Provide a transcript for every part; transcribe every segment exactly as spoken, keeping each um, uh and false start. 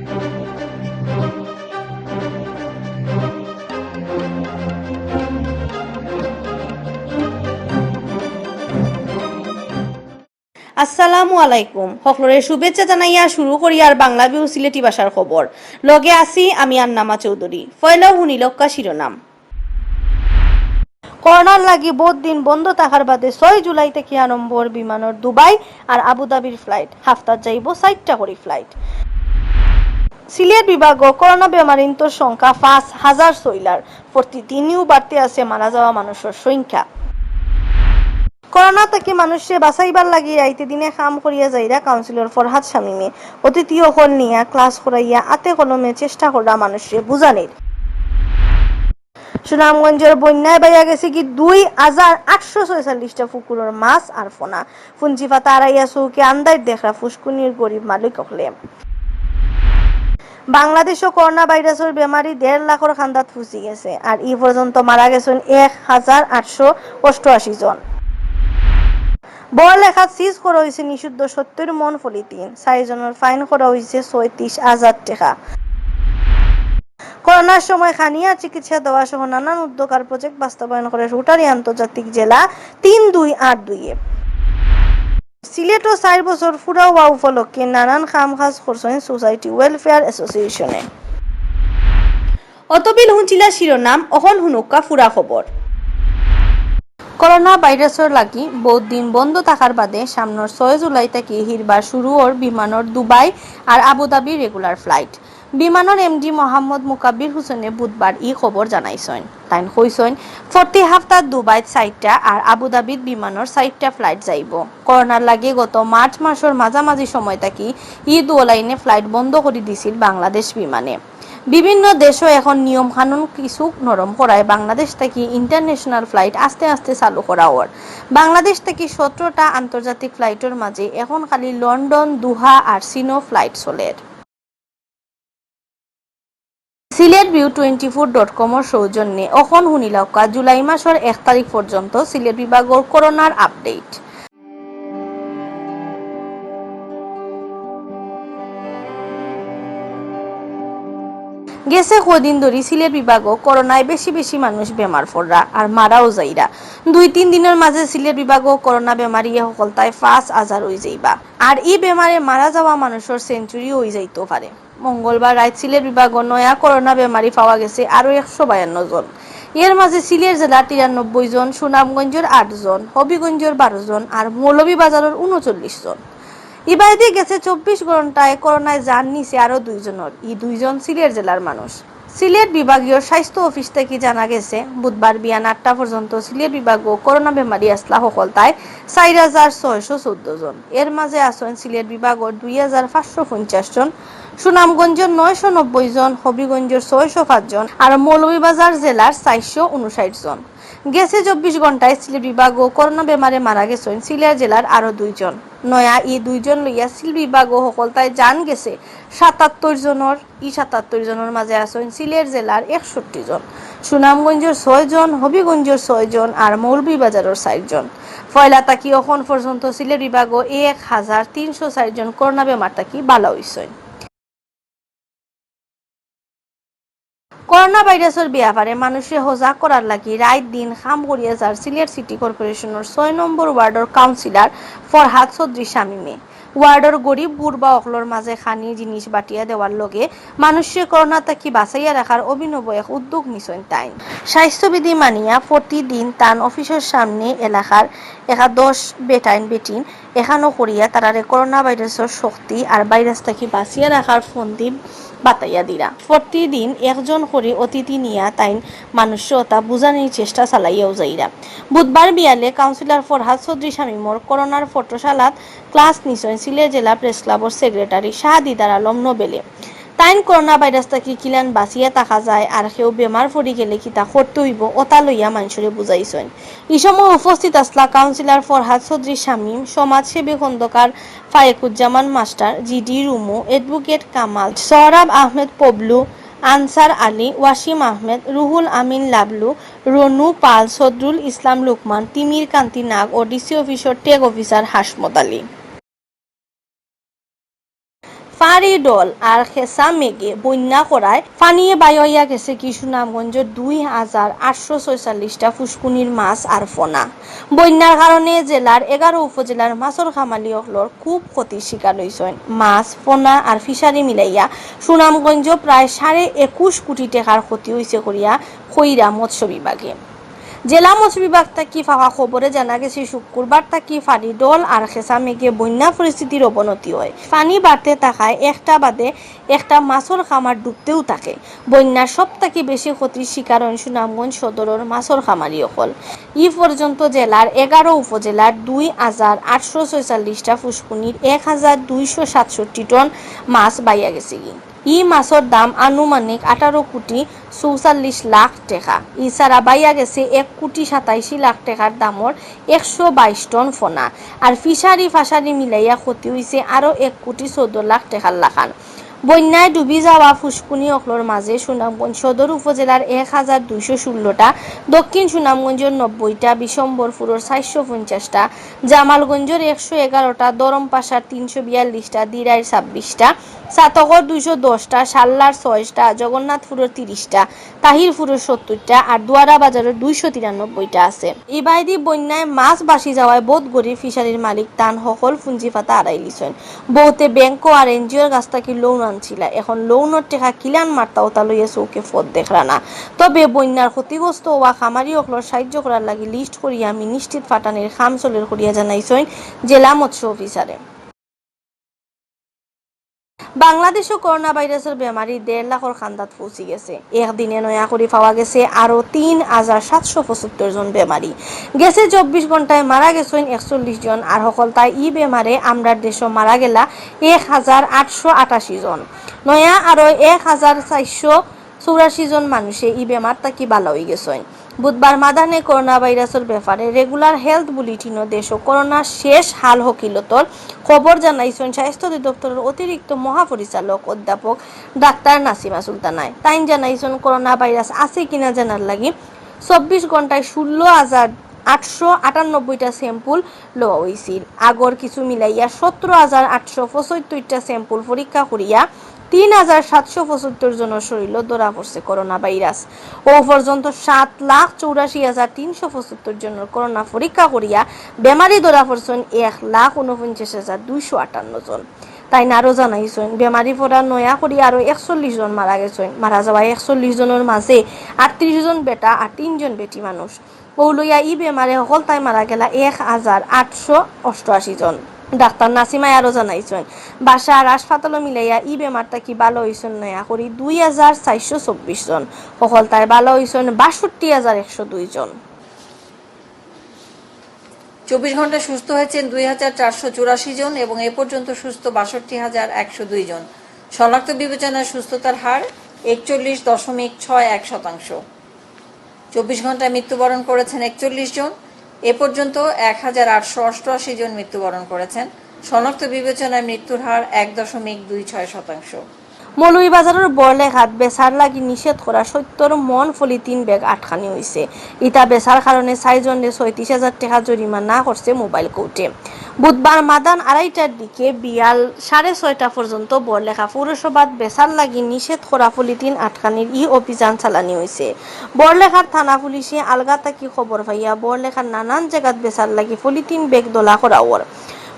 আসসালামু আলাইকুম। হকলরে শুভেচ্ছা জানাইয়া শুরু করিয়ার বাংলা ভিউ সিলেটি ভাষার খবর। লগে আছি আমি আন্নামা চৌধুরী। পয়লাউ হুনিলউক্কা শিরোনাম। করোনার লাগি বউত দিন বন্ধ থাকার বাদে ছয় জুলাই থাকি আরম্ভ অর বিমানর দুবাই আর আবুধাবির ফ্লাইট। হাফতাত যাইবো চাইরটা করি ফ্লাইট। সিলেট বিভাগো করোনা বেমারিন্তর সংখ্যা পাঁচ হাজার ছইলার। প্রতিদিনউ বাড়তে আছে মারা যাওয়া মানুষর সংখ্যা। করোনা থাকি মানুষরে বাঁচাইবার লাগি রাইতে দিনে কাম করিয়া যাইরা কাউন্সিলর ফরহাদ শামীমে। অতিথি অকল নিয়া ক্লাস করাইয়া আতে কলমে চেষ্টা কররা মানুষরে বুঝানির। সুনামগঞ্জর বন্যায় বাইয়া গেছেগি দুই হাজার আটশো ছয়চল্লিশটা পুকুরর মাছ আর ফনা। পুঞ্জিফাতা আড়াইয়া চউখে আন্দাইর দেখরা ফুসকুনির গরিব মালিক অকলে। বাংলাদেশো করোনা ভাইরাসর বেমারি দেড় লাখর কান্দাত পুজি গেছে, আর ই পর্যন্ত মারা গেছইন এক হাজার আটশো অষ্টআশি জন। বড়লেখাত সিজ করা অইছে নিষিদ্ধ সত্তর মন পলিথিন, চাইর জনর ফাইন করা অইছে ছয়ত্রিশ হাজার টেকা। করোনার সময় খানি আর চিকিৎসা দেওয়া সহ নানান উদ্যোগ আর প্রজেক্ট বাস্তবায়ন করে রোটারি আন্তর্জাতিক জেলা তিন দুই আট দুইয়ে। সিলেটো চাইর বছর পুরা অওয়া উপলক্ষে নানান কাম কাজ করছইন সোসাইটি ওয়েলফেয়ার অ্যাসোসিয়েশনে। অতবিল হুনছিলা শিরোনাম, অখন হুনুক্কা পুরা খবর। করোনা ভাইরাসর লাগি বউত দিন বন্ধ থাকার বাদে সামনর ছয় জুলাই থাকি হিরবার শুরু অর বিমানর দুবাই আর আবুধাবির রেগুলার ফ্লাইট। বিমানর এমডি মোহাম্মদ মুকাব্বির হোসেনে বুধবার ই খবর জানাইছইন। তাইন কইছইন, প্রতি হাফতাত দুবাইত চাইরটা আর আবুধাবিত বিমানর চাইরটা ফ্লাইট যাইবো। করোনার লাগি গত মার্চ মাসর মাঝামাঝি সময় থাকি ই দুও লাইনে ফ্লাইট বন্ধ করি দিছিল বাংলাদেশ বিমানে। বিভিন্ন দেশো এখন নিয়ম কানুন কিছু নরম করায় বাংলাদেশ থাকি ইন্টারন্যাশনাল ফ্লাইট আস্তে আস্তে চালু করা অর। বাংলাদেশ থাকি সতেরোটা আন্তর্জাতিক ফ্লাইটর মাঝে এখন খালি লন্ডন, দোহা আর চীনো ফ্লাইট চলের। Sylhet view twenty four dot কমর সৌজন্যে অখন হুনিলাউক্কা জুলাই মাসর এক তারিখ পর্যন্ত সিলেট বিভাগর করোনার আপডেট। গেছে কয়দিন ধরি সিলেট বিভাগো করোনায় বেশি বেশি মানুষ বেমার পড়রা আর মারাও যাইরা। দুই তিন দিনর মাঝে সিলেট বিভাগো করোনা বেমারিয়ে হকলতায় পাঁচ হাজার অই যাইবা। আর ই বেমারে মারা যাওয়া মানুষর সেঞ্চুরি অই যাইতো পারে। মঙ্গলবার রাইত সিলেট বিভাগো নয়া করোনা বেমারি পাওয়া গেছে আরো একশো বায়ান্ন জন। এর মাঝে সিলেট জেলার তিরানব্বই জন, সুনামগঞ্জর আট জন, হবিগঞ্জর বারো জন আর মৌলভীবাজারর ঊনচল্লিশ জন। ইবায়দি গেছে চব্বিশ ঘন্টায় করোনায় জান নিছে আরো দুইজনর। ই দুইজন সিলেট জেলার মানুষ। সিলেট বিভাগীয় স্বাস্থ্য অফিস থাকি জানা গেছে, বুধবার বিয়ান আটটা পর্যন্ত সিলেট বিভাগো করোনা বেমারি আছলা হকলতায় চাইর হাজার ছয়শো চৌদ্দ জন। এর মাঝে আছইন সিলেট বিভাগর দুই হাজার পাঁচশো পঞ্চাশ জন, সুনামগঞ্জর নয়শো নব্বই জন, হবিগঞ্জর ছয়শো পাঁচ জন আর মৌলভীবাজার জেলার চাইরশো ঊনষাট জন। গেছে চব্বিশ ঘন্টায় সিলেট বিভাগো করোনা বেমারে মারা গেছইন সিলেট জেলার আরো দুইজন। নয়া ই দুইজন লইয়া সিলেট বিভাগো হকলতায় জান গেছে সাতাত্তর জনর। ই সাতাত্তর জনর মাঝে আছইন সিলেট জেলার একষট্টি জন, সুনামগঞ্জর ছয় জন, হবিগঞ্জর ছয় জন আর মৌলভীবাজারর চাইর জন। পয়লা থাকি অখন পর্যন্ত সিলেট বিভাগো এক হাজার তিনশো চাইর জন করোনা বেমার থাকি বালা অইছইন। করোনা ভাইরাসর বেয়াপারে মানুষরে হজাগ করার লাগি রাইত দিন কাম করিয়া যার সিলেট সিটি কর্পোরেশনর ছয় নম্বর ওয়ার্ডর কাউন্সিলর ফরহাদ চৌধুরী শামীমে। ওয়ার্ডর গরিব গুরবা অকলর মাঝে খানি জিনিস বাটিয়া দেওয়ার লগে মানুষরে করোনা থাকি বাঁচাইয়া রাখার অভিনব এক উদ্যোগ নিছইন তাইন। স্বাস্থ্যবিধি মানিয়া প্রতিদিন তান অফিসর সামনে এলাকার একাদশ বেটাইন বেটিন এখানো করিয়া তারারে করোনা ভাইরাসর শক্তি আর ভাইরাস থাকি বাঁচিয়া রাখার ফন্দি বাতাইয়া দিরা। প্রতিদিন একজন করি অতিথি নিয়া তাইন মানুষরে অতা বুঝানির চেষ্টা চালাইয়াও যাইরা। বুধবার বিয়ালে কাউন্সিলর ফরহাদ চৌধুরী শামীমর করোনার ফটোশালাত ক্লাস নিছইন সিলেট জেলা প্রেস ক্লাবর সেক্রেটারি শাহ দিদার আলম নোবেলে। তাইন করোনা ভাইরাস থাকি কিলান বাঁচিয়া থাকা যায় আর কেউ বেমার পড়ি গেলে কিতা করতে অইবো অতা লইয়া মানষরে বুঝাইছইন। ই সময় উপস্থিত আছলা কাউন্সিলর ফরহাদ চৌধুরী শামীম, সমাজসেবী Khandakar Fayekuzzaman master, GD Rumu, advocate Kamal, Sohrab Ahmed Poblu, Ansar Ali, Wasim Ahmed, Ruhul Amin Lablu, Ronu Pal, Sadrul Islam Lukman, Timir Kanti Nag ও DC officer tag officer Hasmat Ali. ফাড়ি ডল আর খেসা মেঘে বন্যা করায় পানিয়ে বাইয়া গেছেগি সুনামগঞ্জর দুই হাজার আটশো ছয়চল্লিশটা ফুসকুনির মাছ আর ফনা। বন্যার কারণে জেলার এগারো উপজেলার মাছর খামালি অকলর খুব ক্ষতির শিকার অইছইন। মাছ, ফনা আর ফিশারি মিলাইয়া সুনামগঞ্জ প্রায় সাড়ে একুশ কোটি টেকার ক্ষতি অইছে করিয়া কইরা মৎস্য বিভাগে। জেলা মৎস্য বিভাগ থাকি পাওয়া খবরে জানা গেছে, শুক্রবার থাকি ফাড়ি ডল আর খেসা মেঘে বন্যা পরিস্থিতির অবনতি অয়। পানি বাড়তে থাকায় একটা বাদে একটা মাছর খামার ডুবতেও থাকে। বন্যার সব থাকি বেশি ক্ষতির শিকার অইন সুনামগঞ্জ সদরর মাছর খামারি অকল। ই পর্যন্ত জেলার এগারো উপজেলার দুই হাজার আটশো ছয়চল্লিশটা ফুসকুনির এক হাজার দুইশো সাতষট্টি টন মাছ বাইয়া গেছেগি। ই মাছর দাম আনুমানিক আঠারো কোটি চৌচল্লিশ লাখ টেকা। ইছাড়া বাইয়া গেছে এক কোটি সাতাশি লাখ টেকার দামর একশো বাইশ টন ফনা। আর ফিশারি ফাশারি মিলাইয়া ক্ষতি অইছে আরো এক কোটি চৌদ্দ লাখ টেকার লাখান। বন্যায় ডুবি যাওয়া ফুসকুনি অকলর মাঝে সুনামগঞ্জ সদর উপজেলার এক হাজার দুইশো ষোলোটা, দক্ষিণ সুনামগঞ্জর নব্বইটা, বিশম্বরপুরর চারশো পঞ্চাশটা, জামালগঞ্জর একশো এগারোটা, ধরমপাশার তিনশো বিয়াল্লিশটা, দিরাইর ছাব্বিশটা, ছাতকর দুইশো দশটা, সাল্লার ছয়টা, জগন্নাথপুরর তিরিশটা, তাহিরপুরর সত্তরটা আর দুয়ারা বাজারর দুইশো তিরানব্বইটা আছে। ইবায়দি বন্যায় মাছ ভাসি যাওয়ায় বউত গরিব ফিশারির মালিক তান হকল পুঞ্জি পাতা হারাইলিছইন। বউতে ব্যাংক আর এনজিওর কাছ থাকি লোন আনছিলা, এখন লোনর টেকা কিলান মারতা অতা লইয়া চউখে পথ দেখরা না। তবে বন্যার ক্ষতিগ্রস্ত অওয়া খামারি অকলর সাহায্য করার লাগি লিস্ট করিয়া মিনিস্ট্রিত পাঠানির কাম চলের করিয়া জানাইছইন জেলা মৎস্য অফিসারে। বাংলাদেশো করোনা ভাইরাসর বেমারি দেড় লাখর কান্দাত পৌঁছি গেছে। একদিনে নয়া করি পাওয়া গেছে আরো তিন হাজার সাতশো পঁচাত্তর জন বেমারি। গেছে চব্বিশ ঘন্টায় মারা গেছইন একচল্লিশ জন, আর হকলতায় ই বেমারে আমরার দেশো মারা গেলা এক হাজার আটশো আটাশি জন। নয়া আরো এক হাজার চারশো চৌরাশি জন মানুষে ই বেমার থাকি বালা অইগেছইন। বুধবার মাদানে করোনা ভাইরাসর ব্যাপারে রেগুলার হেলথ বুলেটিনো দেশো করোনার শেষ হাল হকিলতর খবর জানাইছইন স্বাস্থ্য অধিদপ্তরর অতিরিক্ত মহাপরিচালক অধ্যাপক ডাক্তার নাসিমা সুলতানায়। তাইন জানাইছইন করোনা ভাইরাস আছে কিনা জানার লাগি চব্বিশ ঘন্টায় ষোলো হাজার আটশো আটানব্বইটা স্যাম্পল লওয়া অইছিল। আগর কিছু মিলাইয়া সতেরো হাজার আটশো পঁচাত্তরটা স্যাম্পল পরীক্ষা করিয়া তিন হাজার সাতশো পঁচাত্তর জনর শরীরো ধরা পড়ছে করোনা ভাইরাস। অউ পর্যন্ত সাত লাখ চৌরাশি হাজার তিনশো পঁচাত্তর জনর করোনা পরীক্ষা করিয়া বেমারি ধরা পড়ছইন এক লাখ ঊনপঞ্চাশ হাজার দুইশো আটান্ন জন। তাইন আরো জানাইছইন, বেমারি পড়া নয়া করি আরো একচল্লিশ জন মারা গেছইন। মারা যাওয়া একচল্লিশ জনর মাঝে আটত্রিশ জন বেটা আর তিনজন বেটি মানুষ। অউ লইয়া ই বেমারে হকলতায় মারা গেলা এক হাজার আটশো অষ্টআশি জন। ডাক্তার নাসিমায় আরো জানাইছইন, বাসা আর হাসপাতালো মিলাইয়া ই বেমার থাকি বালা অইছইন নয়া করি দুই হাজার চারশো চব্বিশ জন। হকলতায় বালা অইছইন বাষট্টি হাজার একশো দুই জন। চব্বিশ ঘন্টায় সুস্থ হয়েছেন দুই হাজার চারশো চুরাশি জন এবং এ পর্যন্ত সুস্থ বাষট্টি হাজার একশো দুই জন। শনাক্ত বিবেচনায় সুস্থতার হার একচল্লিশ দশমিক ছয় এক শতাংশ। চব্বিশ ঘন্টায় মৃত্যুবরণ করেছেন একচল্লিশ জন। এ পর্যন্ত এক হাজার আটশো অষ্টআশি জন মৃত্যুবরণ করেছেন। শনাক্ত বিবেচনায় মৃত্যুর হার এক দশমিক দুই ছয় শতাংশ। মৌলভীবাজারর বড়লেখাত বেচার লাগি নিষেধ করা সত্তর মন পলিথিন ব্যাগ আটকানি অইছে। ইতা বেচার কারণে চাইরজনরে ছয়ত্রিশ হাজার টেকা জরিমানা করছে মোবাইল কোর্টে। বুধবার মাদান আড়াইটার দিকে বিয়াল সাড়ে ছয়টা পর্যন্ত বড়লেখা পৌরসভাত বেচার লাগি নিষেধ করা পলিথিন আটকানির ই অভিযান চালানি অইছে। বড়লেখার থানা পুলিশে আলগা থাকি খবর পাইয়া বড়লেখার নানান জাগাত বেচার লাগি পলিথিন ব্যাগ দলা করা অর।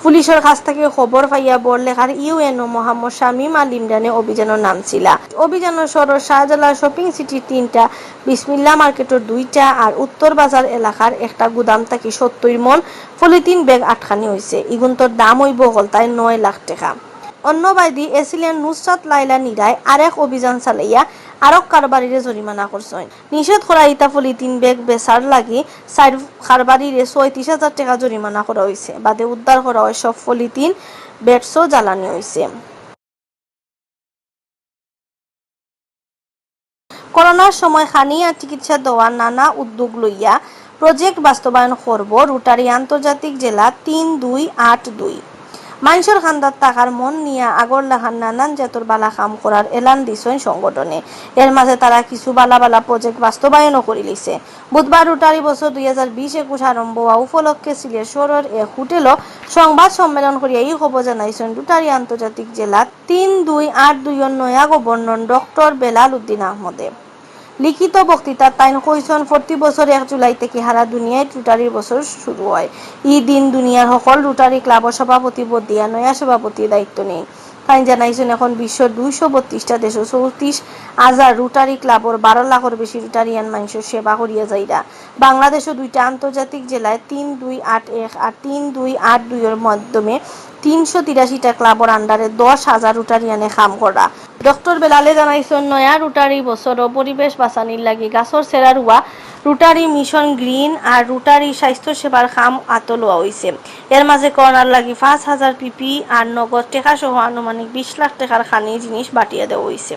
পুলিশর কাছ থাকি খবর পাইয়া বড়লেখার ইউএনও মোহাম্মদ শামীম আল ইমরানে অভিযানর নামছিলা। অভিযানর সদর শাহজালাল শপিং সিটির তিনটা, বিসমিল্লা মার্কেটর দুইটা আর উত্তর বাজার এলাকার একটা গুদাম থাকি সত্তর মন পলিথিন ব্যাগ আটকানি অইছে। ইগুন্তর দাম অইবো হকলতায় নয় লাখ টেকা। অন্যবায়দি এসিলেন নুসরাত লাইলা নিরায় আরেক অভিযান চালাইয়া আরক কারবারিরে জরিমানা করছইন। নিষেধ করা ইতা পলিথিন ব্যাগ বেচার লাগি চাইর কারবারিরে ছয়ত্রিশ হাজার টেকা জরিমানা করা অইছে। বাদে উদ্ধার করা অয় সব পলিথিন ব্যাগসহ জ্বালানি অইছে। করোনার সময় খানি আর চিকিৎসা দেওয়ার নানা উদ্যোগ লইয়া প্রজেক্ট বাস্তবায়ন করব রোটারি আন্তর্জাতিক জেলা তিন দুই আট দুই। মানষর কান্দাত থাকার মন নিয়া আগর লাখান নানান জাতর বালা কাম করার এলান দিছইন সংগঠনে। এর মাঝে তারা কিছু বালা বালা project বাস্তবায়নও করিলিছে। বুধবার রোটারি বছর দুই হাজার বিশ একুশ আরম্ভ হওয়া উপলক্ষে সিলেট শহরর এক হোটেলো সংবাদ সম্মেলন করিয়া ই খবর জানাইছইন রোটারি আন্তর্জাতিক জেলা তিন দুই আট দুইর নয়া গভর্নর ডক্টর বেলাল উদ্দিন আহমদে। লিখিত বক্তৃতাত তাইন কইছইন, প্রতি বছর এক জুলাই থাকি হারা দুনিয়াত রোটারির বছর শুরু হয়। ই দিন দুনিয়ার সকল রোটারি ক্লাবর সভাপতি বদিয়া নয়া সভাপতির দায়িত্ব নেইন। তাইন জানাইছইন, এখন বিশ্বর দুইশো বত্রিশটা দেশো চৌত্রিশ হাজার রোটারি ক্লাবর বারো লাখর বেশি রোটারিয়ান মানষর সেবা করিয়া যাইরা। বাংলাদেশো দুইটা আন্তর্জাতিক জেলায় তিন দুই আট এক আর তিন দুই আট দুইর মাধ্যমে তিনশো তিরাশিটা ক্লাবর under-এ দশ হাজার রোটারিয়ানে কাম করা। ডক্টর বেলালে জানাইছইন, নয়া রোটারি বছরও পরিবেশ বাঁচানির লাগি গাছর সেরা রুয়া, রোটারি মিশন গ্রিন আর রোটারি স্বাস্থ্য সেবার কাম আতো লওয়া অইছে। এর মাঝে করোনার লাগি পাঁচ হাজার পিপি আর নগদ টেকা সহ আনুমানিক বিশ লাখ টেকার খানি জিনিস বাটিয়া দেওয়া অইছে।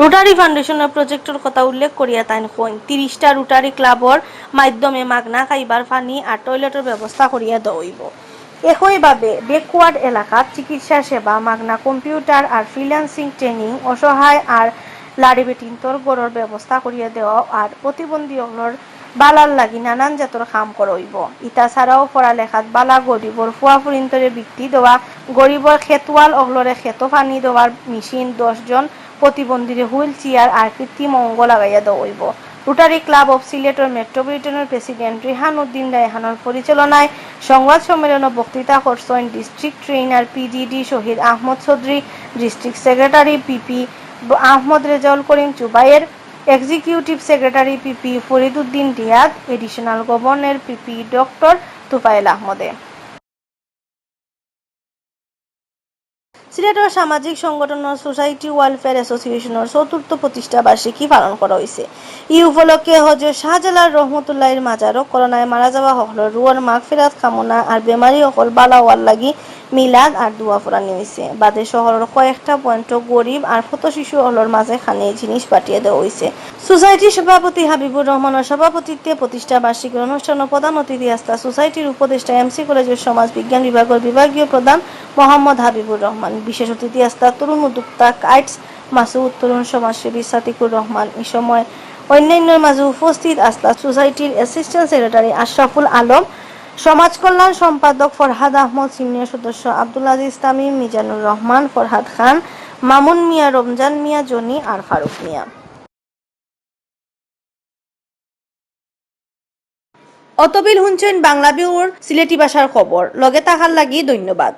রোটারি ফাউন্ডেশনর project-র কথা উল্লেখ করিয়া তাইন কইন, তিরিশটা রোটারি ক্লাবর মাধ্যমে মাগনা খাইবার পানি আর টয়লেটর ব্যবস্থা করিয়া দেওয়া অইবো। একইভাবে backward এলাকাত চিকিৎসা সেবা, মাগনা computer আর freelancing training, অসহায় আর লাড়ি বেটিন্তর ঘরর ব্যবস্থা করিয়া দেওয়া আর প্রতিবন্ধী অকলর বালার লাগি নানান জাতর কাম করা অইবো। ইতা ছাড়াও পড়ালেখাত বালা গরিবর ফুয়া ফুরিন্তরে বৃত্তি দেওয়া, গরিবর খেতওয়াল অকলরে খেতো পানি দেওয়ার মেশিন, দশ জন প্রতিবন্ধীরে wheel chair আর কৃত্রিম অঙ্গ লাগাইয়া দেওয়া অইবো। রোটারি ক্লাব অফ সিলেটর মেট্রোপলিটনর প্রেসিডেন্ট রিহান উদ্দিন রায়হানর পরিচালনায় সংবাদ সম্মেলনো বক্তৃতা করছইন district trainer P D D Shahid Ahmad Chowdhury, district secretary P P Ahmad Rezaul Karim Zubair, executive secretary P P Farid Uddin Riyad, additional governor P P doctor Tufayel আহমদে। সিলেটর সামাজিক সংগঠন সোসাইটি ওয়েলফেয়ার অ্যাসোসিয়েশনর চতুর্থ প্রতিষ্ঠা বার্ষিকী পালন করা অইছে। ই উপলক্ষে হজরত শাহজালাল রহমতুল্লাহির মাজারো করোনায় মারা যাওয়া হকলর রুহর মাগফিরাত কামনা আর বেমারি হকল বালা অওয়ার লাগি মিলাদ আর দোয়া পড়ানি অইছে। বাদে শহরর কয়েকটা পয়েন্টো গরিব আর পথশিশু হকলর মাঝে খানি জিনিস বাটিয়া দেওয়া অইছে। সোসাইটির সভাপতি হাবিবুর রহমানর সভাপতিত্বে প্রতিষ্ঠা বার্ষিকীর অনুষ্ঠানো প্রধান অতিথি আছলা সোসাইটির উপদেষ্টা এমসি কলেজর সমাজ বিজ্ঞান বিভাগর বিভাগীয় প্রধান মোহাম্মদ হাবিবুর রহমান। বিশেষ অতিথি আছলা তরুণ উদ্যোক্তা কাইটস মাসুদ, তরুণ সমাজসেবী সাদিকুর রহমান। ই সময় অন্যান্যর মাঝে উপস্থিত আছলা সোসাইটির অ্যাসিস্ট্যান্ট সেক্রেটারি আশরাফুল আলম, সমাজ কল্যাণ সম্পাদক ফরহাদ আহমদ, সিনিয়র সদস্য আব্দুল আজিজ তামিম, মিজানুর রহমান, ফরহাদ খান, মামুন মিয়া, রমজান মিয়া, জনি আর ফারুক মিয়া। অতবিল হুনছইন বাংলা বিউর সিলেটি ভাষার খবর। লগে থাকার লাগি ধন্যবাদ।